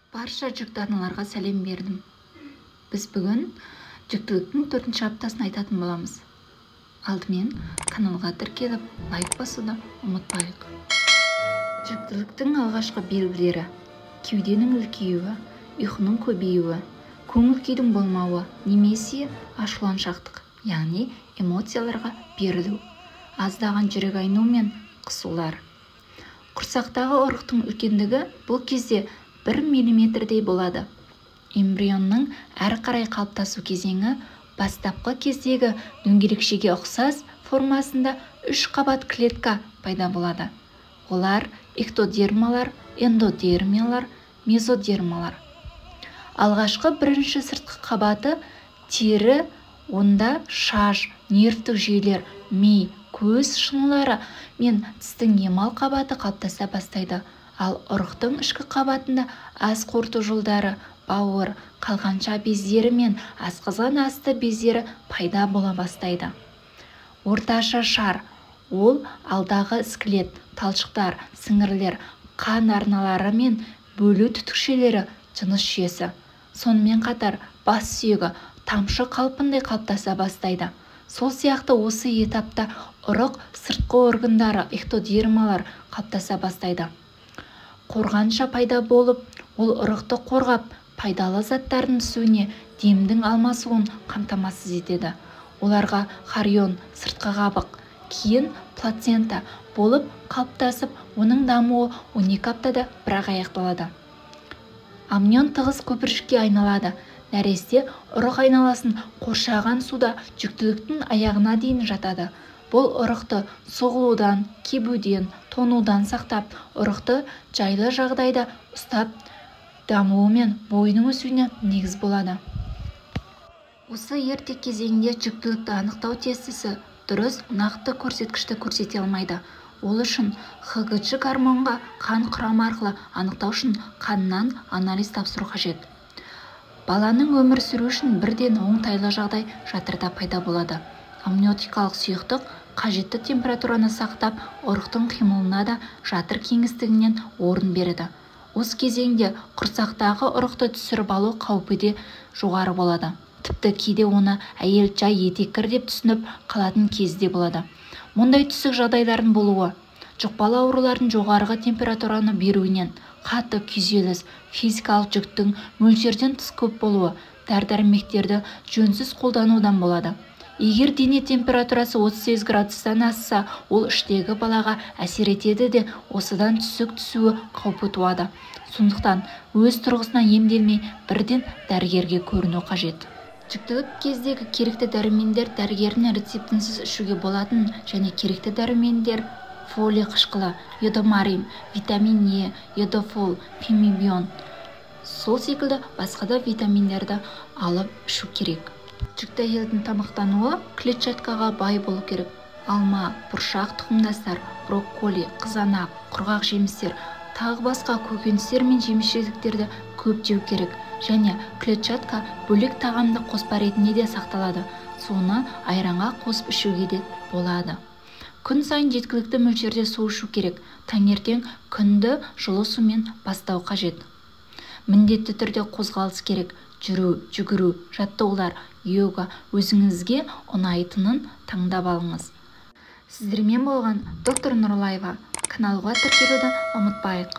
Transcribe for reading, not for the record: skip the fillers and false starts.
Барша жүкті аналарға сәлем бердім. Біз бүгін жүктіліктің 4-ші аптасын айтатын боламыз. Алдымен каналға тіркеліп, лайк басуды ұмытпайық. Жүктіліктің алғашқы белгілері: кеуденің үлкеюі, ұйқының көбеюі, көңіл күйдің болмауы немесе ашуланшақтық, яғни эмоцияларға берілу, аздаған жүрек айну мен қысулар. Құрсақтағы ұрықтың үлкендігі бұл кезде 1 миллиметрдей болады. Эмбрионның әрі қарай қалыптасу кезеңі бастапқы кездегі дөңгелекшеге ұқсас формасында 3 қабат клетка пайда болады. Олар эктодермалар, эндодермалар, мезодермалар. Алғашқы бірінші сыртқы қабаты тері, онда шаш, нервтік жүйелер, ми, көз шынылары мен тістің эмаль қабаты қалыптаса бастайды. Ал ұрықтың ішкі қабатында ас қорыту жолдары, бауыр, қалқанша бездері мен асқазан асты бездері пайда бола бастайды. Орташа шар, ол алдағы скелет, талшықтар, сіңірлер, қан арналары мен бөлу түтікшелері, жыныс жүйесі. Сонымен қатар бас сүйегі тамшы қалпындай қалыптаса бастайды. Сол сияқты осы этапта ұрық сыртқы органдары, эктодермалар қалыптаса бастайды. Қорғанша пайда болып, ол ұрықты қорғап, пайдалы заттардың түсуіне, демдің алмасуын қамтамасыз етеді. Оларға хорион, сыртқы қабық, кейін плацента болып қалыптасып, оның дамуы 12 аптада бірақ аяқталады. Амнион тығыз көпіршікке айналады. Нәресте ұрық айналасын қоршаған суда жүктіліктің аяғына дейін жатады. Бұл ұрықты соғылудан, кебуден, тонудан сақтап, ұрықты жайлы жағдайда ұстап, дамуы мен бойының өсуіне негіз болады. Осы ерте кезеңде жүктілікті анықтау тестісі дұрыс нақты көрсеткішті көрсете алмайды. Ол үшін ХГЧ гормонға қан құрамы арқылы анықтау үшін қаннан анализ тапсыру қажет. Баланың өмір сүру үшін бірден оңтайлы жағдай жатырда пайда болады. Амниотикалық сұйықтық қажетті температураны сақтап, ұрықтың қимылына да жатыр кеңістігінен орын береді. Осы кезеңде құрсақтағы ұрықты түсіріп алу қаупі де жоғары болады. Тіпті кейде оны әйел жай етеккір деп түсініп қалатын кезі де болады. Мұндай түсік жағдайлардың болуы жұқпалы аурулардың жоғарғы температураны беруінен, қатты күйзеліс, физикалық жүктің мөлшерден тыс көп болуы, дәрі-дәрмектерді жөнсіз қолданудан болады. Егер дене температурасы 38 градустан асса, ол іштегі балаға әсер етеді де, осыдан түсік түсуі қаупі туады. Сондықтан өз тұрғысынан емделмей, бірден дәрігерге көріну қажет. Жүктілік кездегі керекті дәрумендер дәрігердің рецептінсіз ішуге болатын және керекті дәрумендер: фолий қышқылы, йодомарин, витамин Е, йодофол, фемибион. Сол секілді басқа да витаминдерді алып ішу керек. Жүкті әйелдің тамақтануы клетчаткаға бай болу керек. Алма, бұршақ тұқымдастар, брокколи, қызанақ, құрғақ жемістер, тағы басқа көкөністер мен жеміс-жидектерді көп жеу керек. Және клетчатка бөлек тағамды қоспа ретінде де сақталады. Соны айранға қосып ішуге де болады. Күн сайын жеткілікті мөлшерде су ішу керек. Таңертең күнді жылы сумен бастау қажет. Міндетті түрде қозғалыс керек. Жүру, жүгіру, жаттығулар, йога, өзіңізге ұнайтынын таңдап алыңыз. Сіздермен болған доктор Нұрлаева. Каналға тіркелуді ұмытпайық.